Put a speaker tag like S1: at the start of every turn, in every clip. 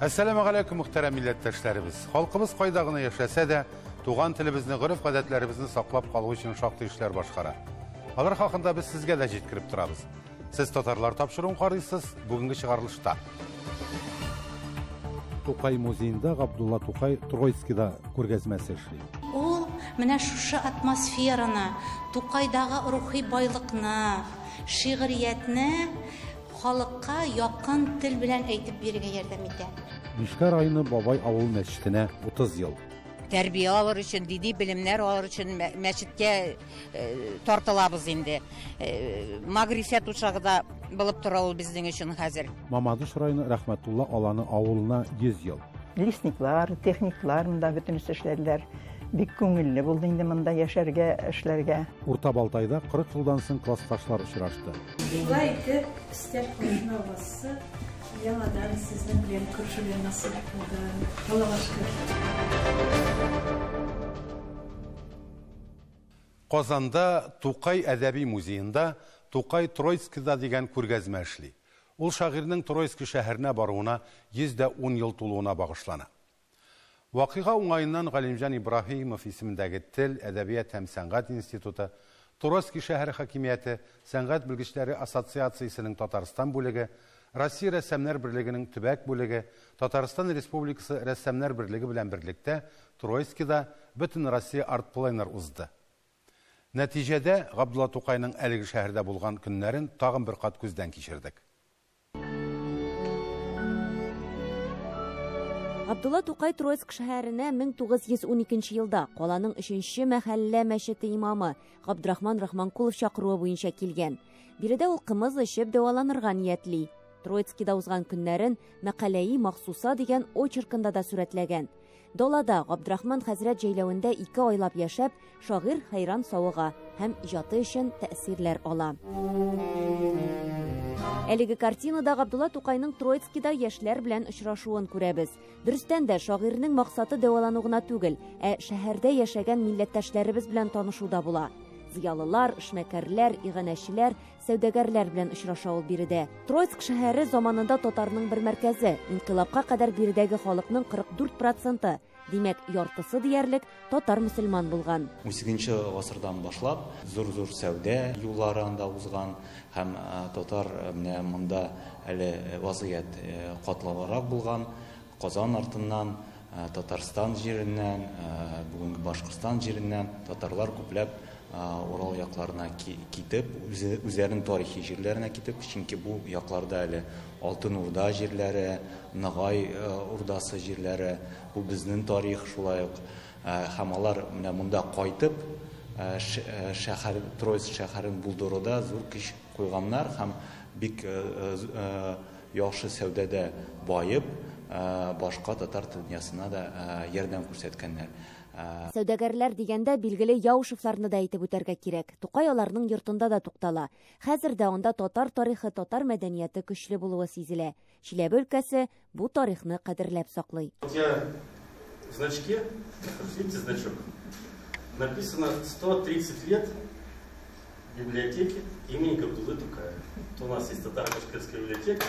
S1: Әссәламегаләйкүм, мөхтәрәм милләттәшләребез. Халкыбыз кайда гына яшәсә дә, туган телебезне, гореф-гадәтләребезне саклап калу өчен шактый эшләр башкара. Алар хакында без сезгә дә җиткереп торабыз. Сез татарлар тапшыруын карыйсыз, бүгенге чыгарылышта. Тукай музеенда Габдулла Тукай Троицкида күргәзмәсе эшли.
S2: Ул менә шушы атмосфераны, Тукайдагы рухи байлыкны, шигъриятне халыкка якын тел белән әйтеп бирергә ярдәм итә.
S1: Мишкә районы Бабай авыл мәчетенә 30 ел.
S3: Тәрбия алыр өчен, дини белемнәр алыр өчен мәчеткә тартылабыз инде. Мәгърифәт учагы да булып тора ул безнең өчен хәзер.
S1: Мамадыш районы Рәхмәтулла аланы авылына 100 ел.
S4: Лесниклар, техниклар монда бөтенесе эшләделәр. Бик күңелле булды инде монда яшәргә, эшләргә.
S1: Урта Балтайда 40 елдан соң классташлар очрашты.
S5: Шулай итеп, өстәл каршына басып, яңадан сезнең белән күрешергә насыйп булды. Аллага шөкер.
S1: Казанда Тукай әдәби музеенда Тукай Троицкида дигән күргәзмә эшли. Ул шагыйрьнең Троицкий шәһәренә баруына 110 ел тулуына багышлана. Вакыйга уңаеннан Галимҗан Ибраһимов исемендәге Тел, әдәбият һәм сәнгать институты, Троицкий шәһәре хакимияте, Сәнгать белгечләре ассоциациясенең Татарстан бүлеге, Россия рәссамнар берлегенең төбәк бүлеге, Татарстан Республикасы рәссамнар берлеге белән берлектә Троицкида Бөтенроссия арт-пленэр узды. Нәтиҗәдә Габдулла Тукайның әлеге шәһәрдә булган көннәрен тагын бер кат күздән кичердек.
S6: Габдулла Тукай Троицк шәһәренә 1912 елда каланың 3нче мәхәллә мәчете имамы Габдрахман Рахманкулов чакыруы буенча килгән. Биредә ул кымыз эчеп дәваланырга ниятли. Троицкида узган көннәрен Мәкаләи махсуса дигән очеркында да сурәтләгән. Далада Габдрахман хәзрәт җәйләвендә 2 айлап яшәп, шагыйрь хәйран савыга һәм иҗаты өчен тәэсирләр ала. Әлеге картинада Габдулла Тукайның Троицкида яшьләр белән очрашуын күрәбез. Дөрестән дә, шагыйрьнең максаты дәвалану гына түгел, ә шәһәрдә яшәгән милләттәшләребез белән танышу да була. Зыялылар, эшмәкәрләр, иганәчеләр, сәүдәгәрләр белән очраша ул биредә. Троицк шәһәре заманында татарның бер мәркәзе. Инкыйлабка кадәр биредәге халыкның 44%, димәк, яртысы диярлек татар мөселман булган.
S7: 18 гасырдан башлап зур-зур сәүдә юллары анда узган һәм татар менә монда әле вазгыять катлаулырак булган. Казан артыннан, Татарстан җиреннән, бүгенге Башкортстан җиреннән татарлар күпләп Урал якларына китеп, үзләренең тарихи җирләренә китеп, чөнки бу якларда әле Алтын Урда җирләре, Ногай Урдасы җирләре, бу безнең тарих шулай ук. Һәм алар менә монда кайтып, шәһәр, Троицк шәһәрен булдыруда зур көч куйганнар һәм бик яхшы сәүдәдә баеп, башка татар дөньясына да ярдәм күрсәткәннәр.
S6: Сәүдәгәрләр дигәндә билгеле Яушевларны да әйтеп үтәргә кирәк. Тукай аларның йортында да туктала. Хәзер дә анда татар тарихы, татар мәдәнияте көчле булуы сизелә. Чиләбе өлкәсе бу тарихны кадерләп саклый.
S8: Вот я в значке, видите значок, написано 130 лет библиотеки имени Габдуллы Тукая. Вот у нас есть татаро-башкирская библиотека.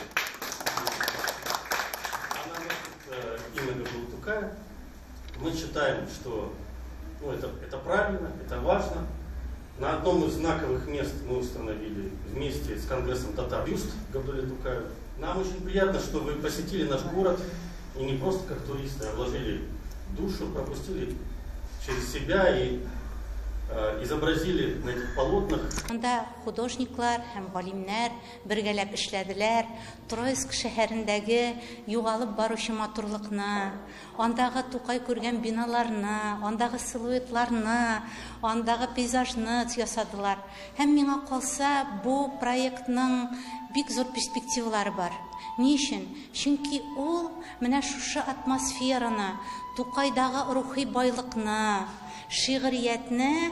S8: Она носит имя Габдуллы Тукая. Мы считаем, что это правильно, это важно. На одном из знаковых мест мы установили вместе с Конгрессом татар бюст Габдулле Тукаю. Нам очень приятно, что вы посетили наш город и не просто как туристы, а вложили душу, пропустили через себя и изобразили на этих полотнах.
S2: Анда художниклар һәм галимнәр бергәләп эшләделәр. Троицк шәһәрендәге югалып баручы матурлыкны, андагы Тукай күргән биналарны, андагы силуэтларны, андагы пейзажны ясадылар. Һәм миңа калса, бу проектның бик зур перспективалары бар. Ни өчен? Чөнки ул менә шушы атмосфераны, Тукайдагы рухи байлыкны, шигъриятне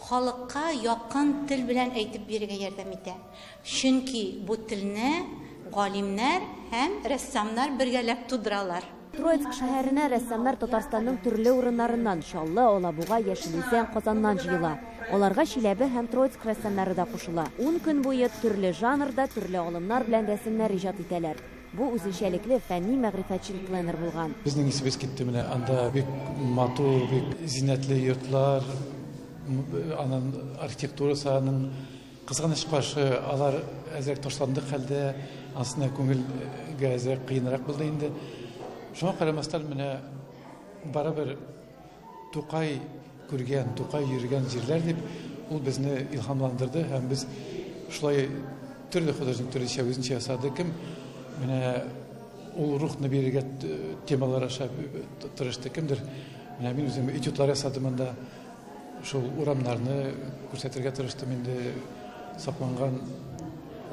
S2: халыкка якын тел белән әйтеп бирергә ярдәм итә. Чөнки бу телне галимнәр һәм рәссамнар бергәләп тудыралар.
S6: Троицк шәһәренә рәссамнар Татарстанның төрле урыннарыннан, Чаллы, Алабуга, Яшел Үзән, Казаннан җыела. Аларга Чиләбе һәм Троицк рәссамнары да кушыла. 10 көн буе төрле жанрда, төрле алымнар белән рәсемнәр иҗат итәләр. Бу үзенчәлекле фәнни мәгърифәтчел пленэр булган.
S9: Безнең исебез китте менә анда бик матур, бик зиннәтле йортлар, аның архитектурасы аның кызганыч каршы алар әзрәк ташландык хәлдә, ансына күңелгә әзрәк кыенрак булды инде. Шуңа карамастан менә барыбер Тукай күргән, Тукай йөргән җирләр дип ул безне илһамландырды һәм без шулай төрле художник төрлечә үзенчә ясады. Кем менә ул рухны бирергә темалар аша тырышты, кемдер менә мин үзем этюдлар ясадым монда. Шул урамнарны күрсәтергә тырыштым инде, сакланган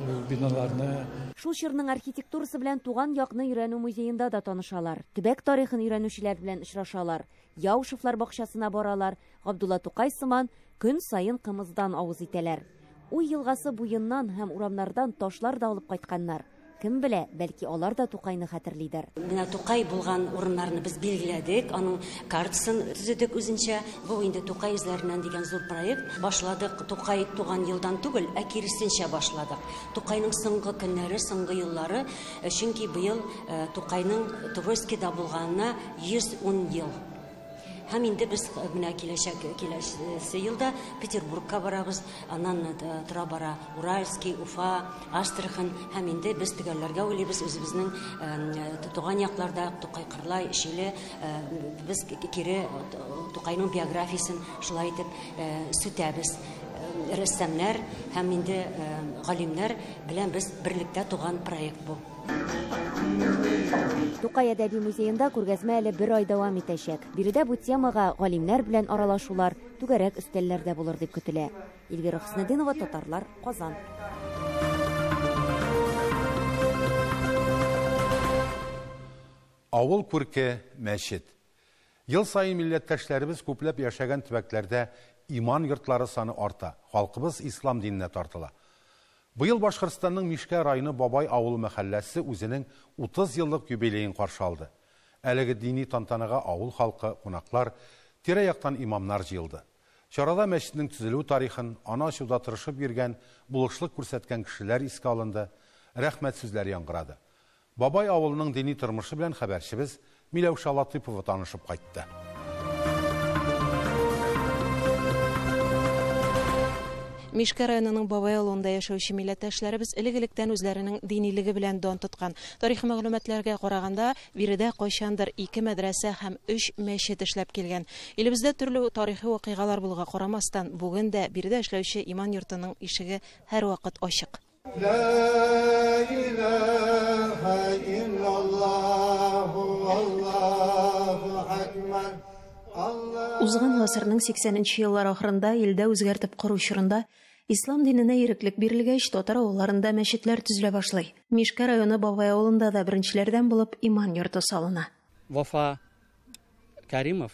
S9: ул биналарны.
S6: Шул чорның архитектурасы белән туган якны өйрәнү музеенда да танышалар. Төбәк тарихын өйрәнүчеләр белән очрашалар. Яушевлар бакчасына баралар. Габдулла Тукай сыман көн саен кымыздан авыз итәләр. Уй елгасы буеннан һәм урамнардан ташлар да алып кайтканнар. Кем белә, бәлки алар да Тукайны хәтерлидер.
S10: Менә Тукай булган урыннарны без билгеләдек, аның картасын төзедек үзенчә. Бу инде Тукай эзләреннән дигән зур проект. Башладык Тукай туган елдан түгел, ә киресенчә башладык. Тукайның соңгы көннәре, соңгы еллары, чөнки быел Тукайның Троицкида булганына 110 ел. Һәм инде без менә киләчәк киләсе елда Петербургка барабыз, аннан тора бара Уральский, Уфа, Астрахань һәм инде без төгәлләргә уйлыйбыз үзебезнең туган якларда Тукай Кырлай, Өчиле, без кире Тукайның биографиясен шулай итеп сүтәбез. Рәссамнар һәм инде галимнәр белән без берлектә туган проект бу.
S6: Тукай әдәби музеенда күргәзмә әле бер ай дәвам итәчәк. Биредә бу темага галимнәр белән аралашулар, түгәрәк өстәлләрдә булыр дип көтелә. Эльвира Хөснетдинова, Татарлар, Казан.
S1: Авыл күрке мәчет. Ел саен милләттәшләребез күпләп яшәгән төбәкләрдә иман йортлары саны арта, халкыбыз ислам диненә тартыла. Быел Башкортстанның Мишкә районы Бабай авылы мәхәлләсе үзенең 30 еллык юбилеен каршы алды. Әлеге дини тантанага авыл халкы, кунаклар, тирә-яктан имамнар җыелды. Чарада мәчетнең төзелү тарихын, аны ачуда тырышып йөргән, булышлык күрсәткән кешеләр искә алынды, рәхмәт сүзләре яңгырады. Бабай авылының дини тормышы белән хәбәрчебез Миләүшә Латыпова танышып кайтты.
S5: Мишкә районының Бабай авылында яшәүче милләттәшләребез элек-электән үзләренең динилеге белән дан тоткан. Тарихи мәгълүматларга караганда, биредә кайчандыр 2 мәдрәсә һәм 3 мәчет эшләп килгән. Илебездә төрле тарихи вакыйгалар булуга карамастан, бүген дә биредә эшләүче иман йортының ишеге һәрвакыт ачык.
S11: La ilaha illallah, Allahu akbar.
S12: Узган гасырның 80 еллар ахырында илдә үзгәртеп кору чорында ислам диненә иреклек бирелгәч, татар авылларында мәчетләр төзелә башлый. Мишкә районы Бабай авылында да беренчеләрдән булып иман йорты салына.
S13: Вафа Каримов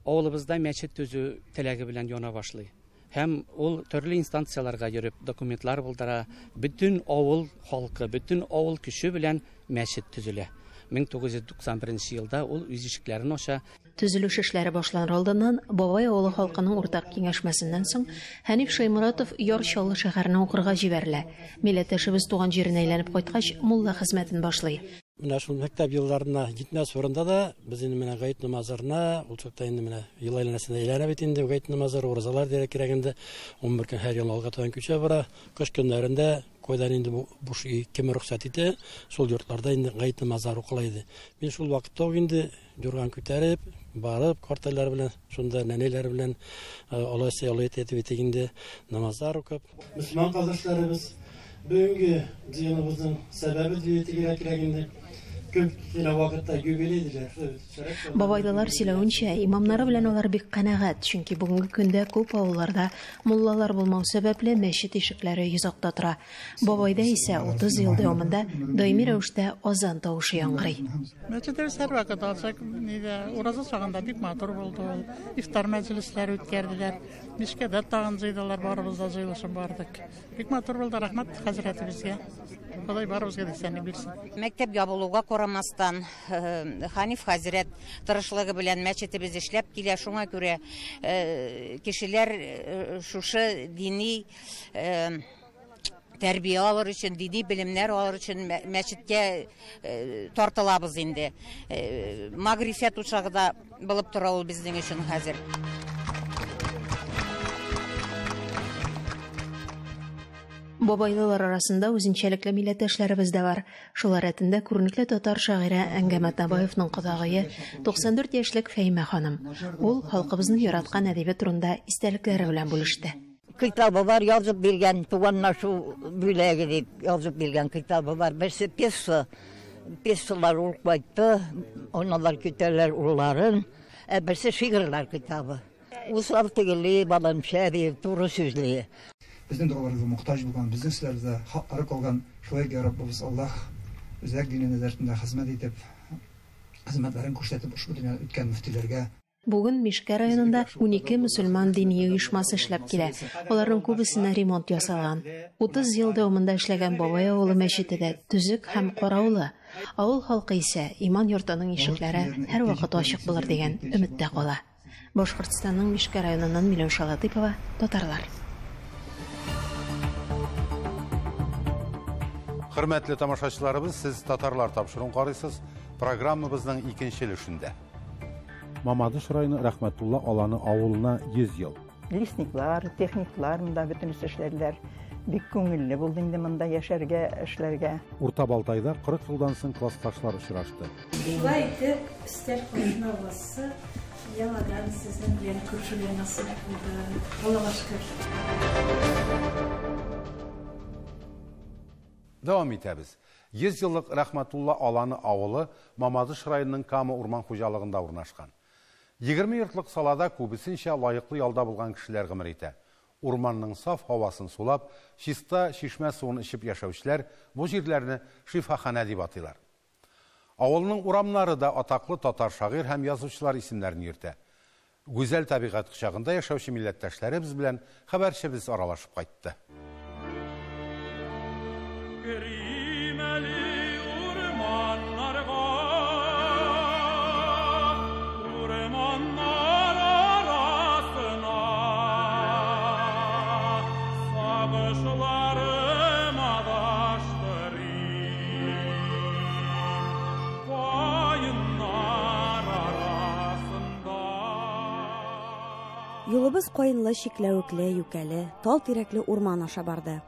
S13: авылыбызда мәчет төзү теләге белән яна башлый. Һәм ул төрле инстанцияларга йөреп документлар булдыра. Бөтен авыл халкы, бөтен авыл көче белән мәчет төзелә. 1991 елда ул үз ишекләрен ача.
S12: Төзелеш эшләре башланыр алдыннан Бабай авылы халкының уртак киңәшмәсеннән соң Хәниф Шаймуратов Яр Чаллы шәһәренә укырга җибәрелә. Милләттәшебез туган җиренә әйләнеп кайткач, мулла хезмәтен башлый.
S14: Менә шул мәктәп елларына җитмәс урында да без инде менә гает намазларына, ул чакта инде менә ел әйләнәсенә әйләнә бит инде гает намазлары, уразалар дирәк кирәк инде. 11 көн һәр ел алга табан күчә бара. Кыш көннәрендә кайдан инде бу буш өй кем рөхсәт итә, шул йортларда инде гает намазлары укыла иде. Мин шул вакытта ук инде юрган күтәреп, барып, картайлар белән, шунда нәнәйләр белән, алайса алай итеп итеп инде намазлар укып.
S11: Мөселман кардәшләребез, бүгенге җыеныбызның сәбәбе дип әйтергә кирәк инде. Күп кенә вакытта юбилей диләр.
S12: Бабайлылар сөйләвенчә, имамнары белән алар бик канәгать, чөнки бүгенге көндә күп авылларда муллалар булмау сәбәпле мәчет ишекләре йозакта тора. Бабайда исә 30 ел дәвамында даими рәвештә азан тавышы яңгырый.
S15: Мәчетебез һәрвакыт ачык, нидә ураза чагында бик матур булды ул. Ифтар мәҗлесләре үткәрделәр. Мишкәдә тагын җыйдылар, барыбыз да җыелышып бардык. Бик матур булды, рәхмәт хәзрәтебезгә. Ходай барыбызга да исәнлек бирсен.
S3: Мәктәп ябылуга карамастан, Хәниф хәзрәт тырышлыгы белән мәчетебез эшләп килә. Шуңа күрә кешеләр шушы дини Тәрбия алыр өчен, дини белемнәр алыр өчен мәчеткә тартылабыз инде. Мәгърифәт учагы да булып тора ул безнең өчен хәзер.
S12: Бабайлылар арасында үзенчәлекле милләттәшләребез дә бар. Шулар рәтендә күренекле татар шагыйре Әнгам Атнабаевның кодагые 94 яшьлек Фәймә ханым. Ул халкыбызның яраткан әдибе турында истәлекләре белән бүлеште.
S16: Китабы бар, язып биргән, туганлашу бүләге дип язып биргән китабы бар. Берсе пьеса, пьесалар ул кайтты, аналар көтәләр улларын. Ә берсе шигырьләр китабы. Усал түгел, балам шәби, туры сүзле.
S17: Безнең догаларыбызга мохтаҗ булган, безнең сүзләребездә хаклары калган, шулай я Раббыбыз Аллаһ, үзәк дине нәзарәтендә хезмәт итеп, хезмәтләрен күрсәтеп ошбу дөньядан үткән мөфтиләргә.
S12: Бүген Мишкә районында 12 мөселман дини оешмасы эшләп килә. Аларның күбесенә ремонт ясалган. 30 ел дәвамында эшләгән Бабай авылы мәчете дә төзек һәм караулы. Авыл халкы исә иман йортының ишекләре һәрвакыт ачык булыр дигән өметтә кала. Башкортстанның Мишкә районыннан Миләүшә Латыйпова, Татарлар.
S1: Хөрмәтле тамашачыларыбыз, сез Татарлар тапшыруын карыйсыз. Программабызның икенче өлешендә. Мамадыш районы Рәхмәтулла аланы авылына 100 ел.
S4: Лесниклар, техниклар монда бөтенесе эшләделәр. Бик күңелле булды инде монда яшәргә, эшләргә.
S1: Урта Балтайда 40 елдан соң классташлар очрашты.
S18: Шулай итеп, өстәл каршына басып, яңадан сезнең белән күрешергә насыйп булды. Аллага шөкер.
S1: Дәвам итәбез. 100 еллык Рәхмәтулла аланы авылы Мамадыш районының Кама урман хуҗалыгында урнашкан. 20 йортлык салада күбесенчә лаеклы ялда булган кешеләр гомер итә. Урманның саф һавасын сулап, чиста чишмә суын эчеп яшәүчеләр бу җирләрне шифаханә дип атыйлар. Авылның урамнары да атаклы татар шагыйрь һәм язучылар исемнәрен йөртә. Гүзәл табигать кочагында яшәүче милләттәшләребез белән хәбәрчебез аралашып кайтты.
S19: Юлыбыз каенлы, чикләвекле, юкәле, тал тирәкле урман аша барды.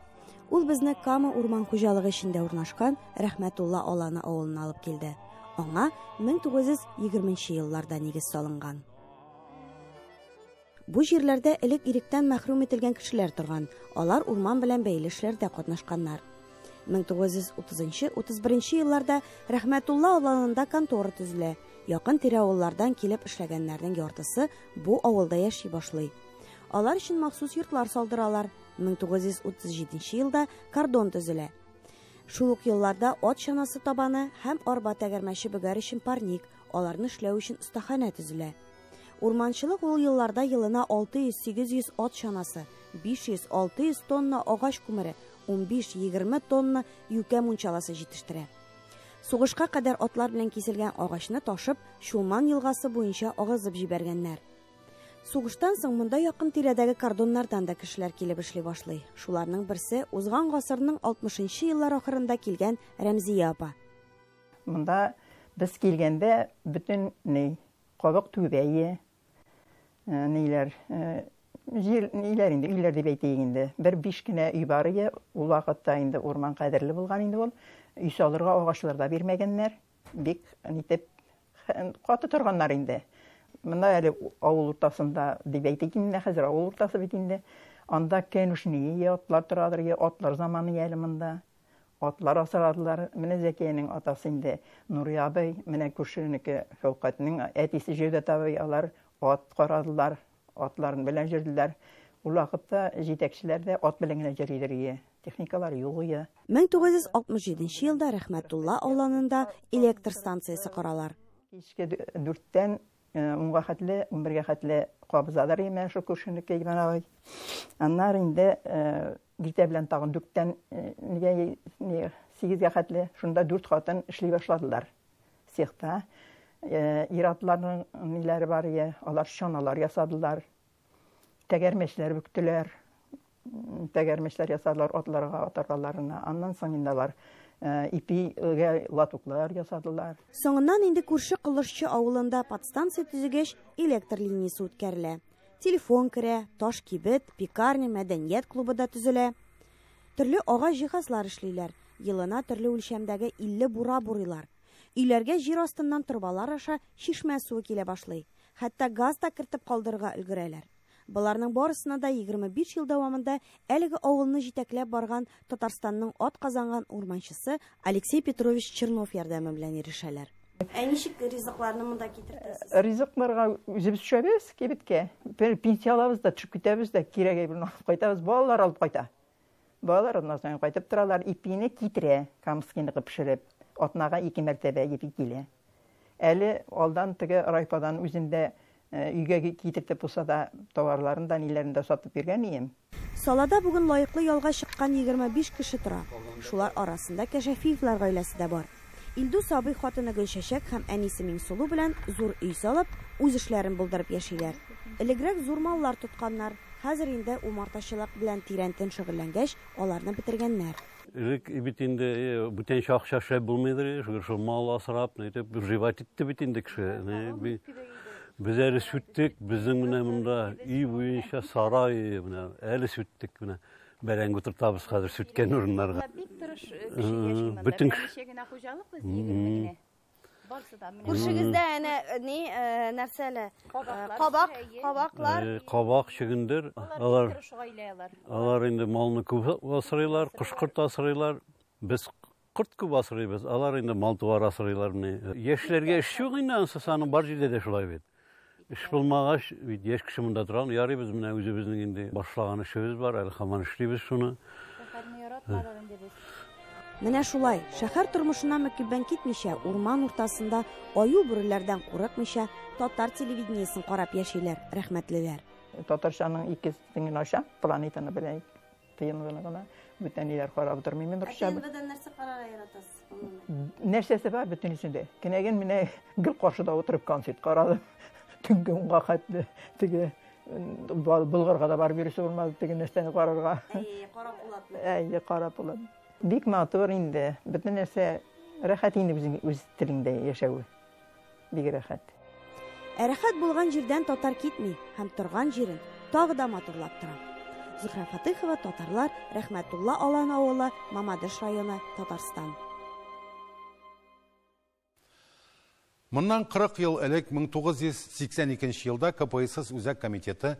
S19: Ул безне Кама урман хуҗалыгы эчендә урнашкан Рәхмәтулла аланы авылына алып килде. Аңа 1920 елларда нигез салынган. Бу җирләрдә элек иректән мәхрүм ителгән кешеләр торган. Алар урман белән бәйле эшләрдә катнашканнар. 1930-31 елларда Рәхмәтулла аланында контора төзелә. Якын тирә авыллардан килеп эшләгәннәрнең яртысы бу авылда яши башлый. Алар өчен махсус йортлар салдыралар. 1937 елда кордон төзелә. Шул ук елларда ат чанасы табаны һәм арба тәгәрмәче бөгәр өчен парник, аларны эшләү өчен остаханә төзелә. Урманчылык ул елларда елына 600-800 ат чанасы, 500-600 тонна агач күмере, 15-20 тонна юкә мунчаласы җитештерә. Сугышка кадәр атлар белән киселгән агачны ташып, Чулман елгасы буенча агызып җибәргәннәр. Сугыштан соң монда якын тирәдәге кордоннардан да кешеләр килеп эшли башлый. Шуларның берсе узган гасырның 60 еллар ахырында килгән Рәмзия апа.
S4: Монда без килгәндә бөтен ни кабык түбәе, ниләр, җир ниләр инде, өйләр дип әйтәйек инде. Бер биш кенә өй бар иде. Ул вакытта инде урман кадерле булган инде ул. Өй салырга агачлар да бирмәгәннәр. Бик нитеп каты торганнар инде. Монда әле авыл уртасында дип әйтик инде, хәзер авыл уртасы бит инде. Анда кәнүшни, атлар торадыр, атлар заманы әле монда. Атлар асрадылар. Менә Зәкиянең атасы инде Нури абый, менә күршенеке Фәүкатның әтисе Җәүдәт абый, алар ат карадылар, атларын белән йөрделәр. Ул вакытта җитәкчеләр дә ат белән генә йөриләр иде. Техникалар юк иде.
S19: 1967 елда Рәхмәтулла аланында электр станциясе коралар.
S4: Кичке 4-тән 10-га хәтле, 11-гә хәтле кабызалар иде шул күршенеке Иван абый. Аннары инде иртә белән тагын 4-тән нигә 8-гә хәтле шунда 4 хатын эшли башладылар. Цехта ир-атларның ниләре бар иде, алар чаналар ясадылар, тәгәрмәчләр бөктеләр. Тәгәрмәчләр ясадылар атларга, ат арбаларына. Аннан соң инде алар ипигә латуклар ясадылар.
S19: Соңыннан инде күрше Колышчы авылында подстанция төзегәч, электр линиясе үткәрелә. Телефон керә, таш кибет, пекарня, мәдәният клубы да төзелә. Төрле агач җиһазлар эшлиләр. Елына төрле үлчәмдәге 50 бура бурыйлар. Өйләргә җир астыннан торбалар аша чишмә суы килә башлый. Хәтта газ да кертеп калдырырга өлгерәләр. Боларның барысына да 25 ел дәвамында әлеге авылны җитәкләп барган Татарстанның атказанган урманчысы Алексей Петрович Чернов ярдәме белән ирешәләр. Ә ничек ризыкларны монда китертәсез?
S4: Ризыкларга үзебез төшәбез кибеткә. Бер пенсия алабыз да төшеп китәбез дә, кирәк әйберне алып кайтабыз. Балалар алып кайта. Балалар аннан соң кайтып торалар, ипине китерә, камскийныкы пешереп. Атнага ике мәртәбә ипи килә. Әле алдан теге райподан үзендә өйгә китертеп булса да, товарларын да, ниләрен дә сатып йөргән ием.
S19: Салада бүген лаеклы ялга чыккан 25 кеше тора. Шулар арасында Кәшәфиевлар гаиләсе дә бар. Илдус абый хатыны Гөлчәчәк һәм әнисе Миңсылу белән зур өй салып, үз эшләрен булдырып яшиләр. Элегрәк зур маллар тотканнар, хәзер инде умартачылык белән тирәнтен шөгыльләнгәч, аларны бетергәннәр.
S20: Элек бит инде бүтәнчә акча эшләп булмыйдыр, шул мал асрап, нитеп выживать итте бит инде кеше. Без әле сүттек, безнең менә монда өй буенча сарай, менә әле сүттек менә. Бәрәңге утыртабыз хәзер сүткән урыннарга.
S21: Бик тырыш кеше яши монда.
S20: Бөтен
S21: Берничә генә хуҗалык без, 20 генә. Барысы да менә.
S19: Күршегездә әнә ни нәрсә әле? Кабак, кабаклар.
S20: Кабак, чөгендер. Алар
S21: тырыш гаилә алар.
S20: Алар инде малны күп асрыйлар, кош-корт асрыйлар. Без корт күп асрыйбыз, алар инде мал-туар асрыйлар. Яшьләргә эш юк инде, анысы аның бар җирдә дә шулай бит. Эш булмагач, бит яшь кеше монда тора, ярый без менә үзебезнең инде башлаган эшебез бар, әле һаман эшлибез шуны.
S21: Шәһәрне яратмадык инде без.
S19: Менә шулай, шәһәр тормышына мөкиббән китмичә, урман уртасында аю-бүреләрдән курыкмыйча, татар телевидениесен карап яшиләр, рәхмәтлеләр.
S4: Татарчаның икесен генә ачам, планетаны белән тыйныгын гына, бүтән ниләр карап тормыйм мин русча.
S19: Ә ТНВдан нәрсә карарга яратасыз?
S4: Нәрсәсе бар бөтенесендә. Кенәген менә гел каршыда утырып концерт карадым. Төнге унга хәтле теге Болгарга да барып йөресе булмады теге нәрсәне карарга.
S19: Әйе, кара Пулатны.
S4: Әйе, кара Пулат. Бик матур инде. Бөтен нәрсә рәхәт инде үзең үз телеңдә яшәве. Бик рәхәт.
S19: Ә рәхәт булган җирдән татар китми һәм торган җирен тагы да матурлап тора. Зөһрә Фатыйхова, Татарлар, Рәхмәтулла Алан авылы, Мамадыш районы, Татарстан.
S1: Моннан 40 ел элек 1982 елда КПСС Үзәк комитеты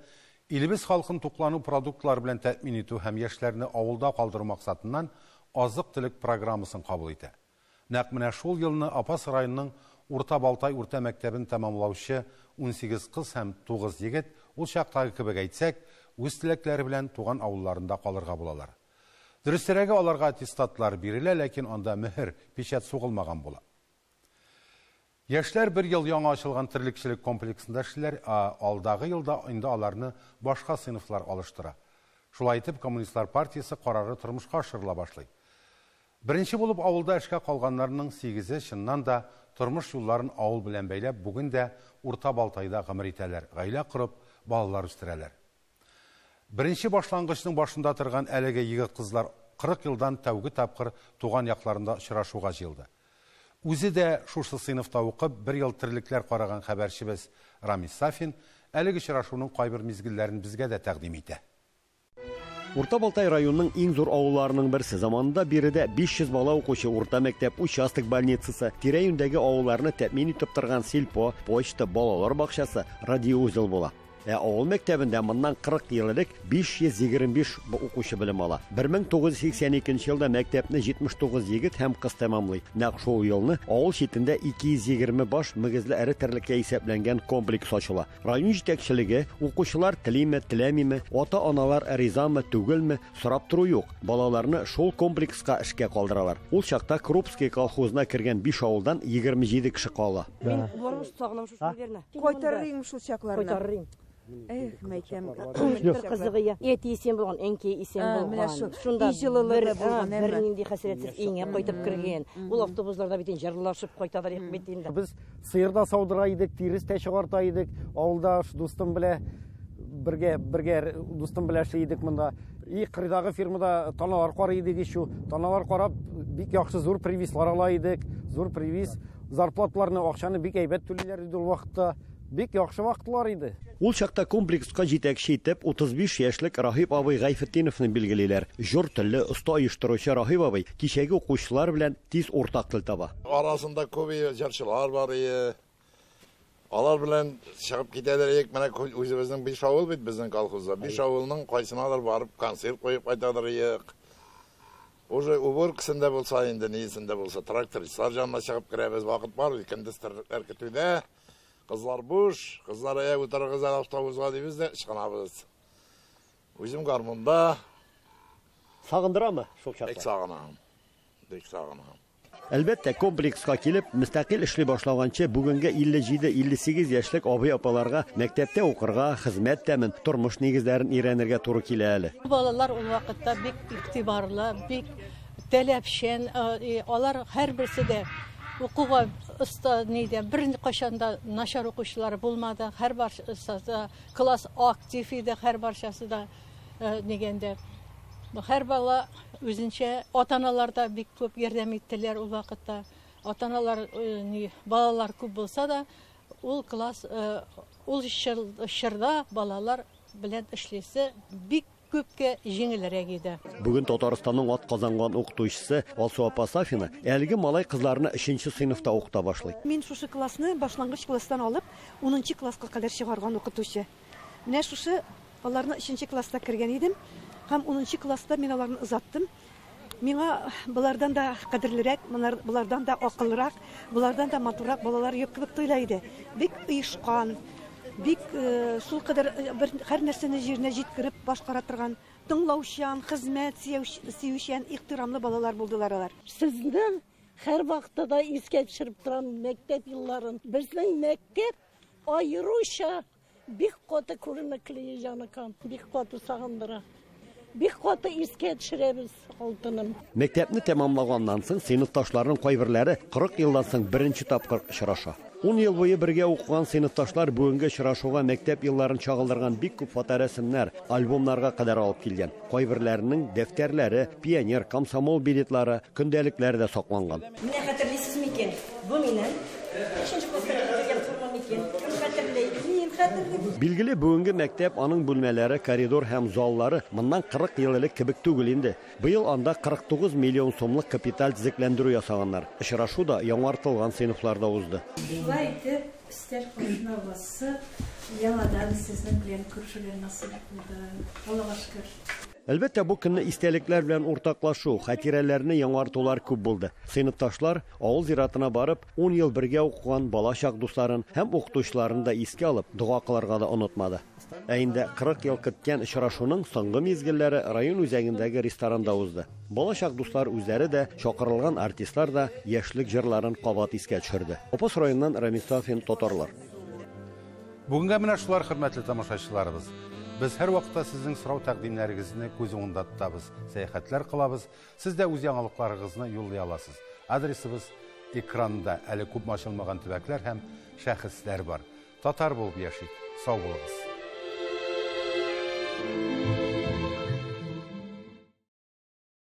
S1: илебез халкын туклану продуктлары белән тәэмин итү һәм яшьләрне авылда калдыру максатыннан азык-төлек программасын кабул итә. Нәкъ менә шул елны Апас районының Урта Балтай урта мәктәбен тәмамлаучы 18 кыз һәм 9 егет, ул чактагы кебек әйтсәк, үз теләкләре белән туган авылларында калырга булалар. Дөресрәге, аларга аттестатлар бирелә, ләкин анда мөһер, печать сугылмаган була. Яшьләр бер ел яңа ачылган терлекчелек комплексында эшлиләр, ә алдагы елда инде аларны башка сыйныфлар алыштыра. Шулай итеп, Коммунистлар партиясе карары тормышка ашырыла башлый. Беренче булып авылда эшкә калганнарның 8-е чыннан да тормыш юлларын авыл белән бәйләп, бүген дә Урта Балтайда гомер итәләр, гаилә корып, балалар үстерәләр. Беренче башлангычның башында торган әлеге егет-кызлар 40 елдан тәүге тапкыр туган якларында очрашуга җыелды. Үзе дә шушы сыйныфта укып, бер ел терлекләр караган хәбәрчебез Рамис Сафин әлеге очрашуның кайбер мизгелләрен безгә дә тәкъдим итә.
S22: Урта Балтай районының иң зур авылларының берсе. Заманында биредә 500 бала укучы урта мәктәп, участок больницасы, тирә-юньдәге авылларны тәэмин итеп торган сельпо, почта, балалар бакчасы, радиоузел була. Ә авыл мәктәбендә моннан 40 ел элек 525 укучы белем ала. 1982 елда мәктәпне 79 егет һәм кыз тәмамлый. Нәкъ шул елны авыл читендә 220 баш мөгезле эре терлеккә исәпләнгән комплекс ачыла. Район җитәкчелеге укучылар телиме, теләмиме, ата-аналар ризамы, түгелме, сорап тору юк. Балаларны шул комплекска эшкә калдыралар. Ул чакта Крупский колхозына кергән 5 авылдан 27 кеше кала.
S23: Мин бармыш сагынам шул шәһәрне.
S24: Кайтарырым шул чакларны.
S23: Кайтарырым.
S24: Эх, мәйтәм.
S23: Бер кызыгы я. Әти исән булган, әнкәй исән
S24: Менә
S23: булган.
S24: шул.
S23: Шунда
S24: Өй җылылыгы булган,
S23: бер
S24: әмма.
S23: нинди хәсрәтсез өеңә кайтып кергән. Ул автобусларда бит инде җырлашып кайталар бит инде.
S25: Без сыер да саудыра идек, тирес тә чыгарта идек. Авылда дустым белән бергә, бергә дустым белән эшли идек монда. И кырыйдагы фермада таналар карый идек еще. Таналар карап, бик яхшы зур привислар ала идек. Зур привис. Зарплаталарны, акчаны бик әйбәт түлиләр иде ул вакытта. Бик яхшы вакытлар иде.
S22: Ул чакта комплекска җитәкче итеп 35 яшьлек Раһип абый Гайфетдиновны билгелиләр. Җор телле, оста оештыручы Раһип абый кичәге укучылар белән тиз уртак тел таба.
S2: Арасында күп җырчылар бар ие. Алар белән чыгып китәләр идек. Менә үзебезнең биш авыл бит безнең колхозда. Биш авылның кайсынадыр барып концерт куеп кайтадыр идек. Уже уборкасында булса инде, нисендә булса, трактористлар янына чыгып керәбез. Вакыт бар, көндез терлекләр көтүдә. Кызлар буш, кызлар әй утырыгыз автобусга дибез дә ычкынабыз. Үзем гармунда.
S22: Сагындырамы шул чакта?
S2: Бик сагынам. Бик сагынам.
S22: Әлбәттә, комплекска килеп, мөстәкыйль эшли башлаганчы бүгенге 57-58 яшьлек абый-апаларга мәктәптә укырга, хезмәт тәмен, тормыш нигезләрен өйрәнергә туры килә әле.
S18: Балалар ул вакытта бик игътибарлы, бик таләпчән, алар һәрберсе дә укуга оста, нидә, беркайчан да начар укучылар булмады. Һәрберсе дә класс актив иде, һәрберсе дә дигәндә. Һәр бала үзенчә, ата-аналар да бик күп ярдәм иттеләр ул вакытта. Ата-аналар, балалар күп булса да, ул класс, ул чорда балалар белән эшлисе бик күпкә җиңелрәк иде.
S22: Бүген Татарстанның атказанган укытучысы Алсу апа Сафина әлеге малай кызларны 3нче сыйныфта укыта башлый.
S7: Мин шушы классны башлангыч класстан алып 10нчы класска кадәр чыгарган укытучы. Менә шушы аларны 3нче класста кергән идем. Һәм 10нчы класста мин аларны озаттым. Миңа булардан да кадерлерәк, булардан да акыллырак, булардан да матуррак балалар юк кебек тоела иде. Бик оешкан, бик шул кадәр бер һәр нәрсәне җиренә җиткереп башкара торган, тыңлаучан, хезмәт сөючән, ихтирамлы балалар булдылар алар.
S8: Сезне һәр вакытта да искә төшереп торам мәктәп елларын. Безнең мәктәп аеруча бик каты күренекле, җаныкам, бик каты сагындыра. Бик каты искә төшерәбез, алтыным.
S22: Мәктәпне тәмамлаганнан соң сыйныфташларның кайберләре 40 елдан соң беренче тапкыр очраша. 10 ел буе бергә укыган сыйныфташлар бүгенге очрашуга мәктәп елларын чагылдырган бик күп фоторәсемнәр, альбомнарга кадәр алып килгән. Кайберләренең дәфтәрләре, пионер, комсомол билетлары, көндәлекләре дә сакланган.
S23: Менә хәтерлисез микән? Бу минем 5нче класста килгән формам икән. Кем хәтерли? Мин хәтерлим.
S22: Билгеле, бүгенге мәктәп, аның бүлмәләре, коридор һәм заллары моннан 40 ел элек кебек түгел инде. Быел анда 49 миллион сумлык капиталь төзекләндерү ясаганнар. Очрашу да яңартылган сыйныфларда узды.
S18: Шулай итеп, өстәл каршына басып, яңадан сезнең белән күрешергә насыйп булды. Аллага шөкер.
S22: Әлбәттә, бу көнне истәлекләр белән уртаклашу, хатирәләрне яңартулар күп булды. Сыйныфташлар авыл зиратына барып, 10 ел бергә укыган балачак дусларын һәм укытучыларын да искә алып, дога кылырга да онытмады. Ә инде 40 ел көткән очрашуның соңгы мизгелләре район үзәгендәге ресторанда узды. Балачак дуслар үзләре дә, чакырылган артистлар да яшьлек җырларын кабат искә төшерде. Апас районыннан Рамис Сафин, Татарлар.
S1: Бүгенгә менә шулар, хөрмәтле тамашачыларыбыз. Без һәр вакытта сезнең сорау тәкъдимнәрегезне күз уңында тотабыз, сәяхәтләр кылабыз. Сез дә үз яңалыкларыгызны юллый аласыз. Адресыбыз экранда. Әле күп ачылмаган төбәкләр һәм шәхесләр бар. Татар булып яшик. Сау булыгыз.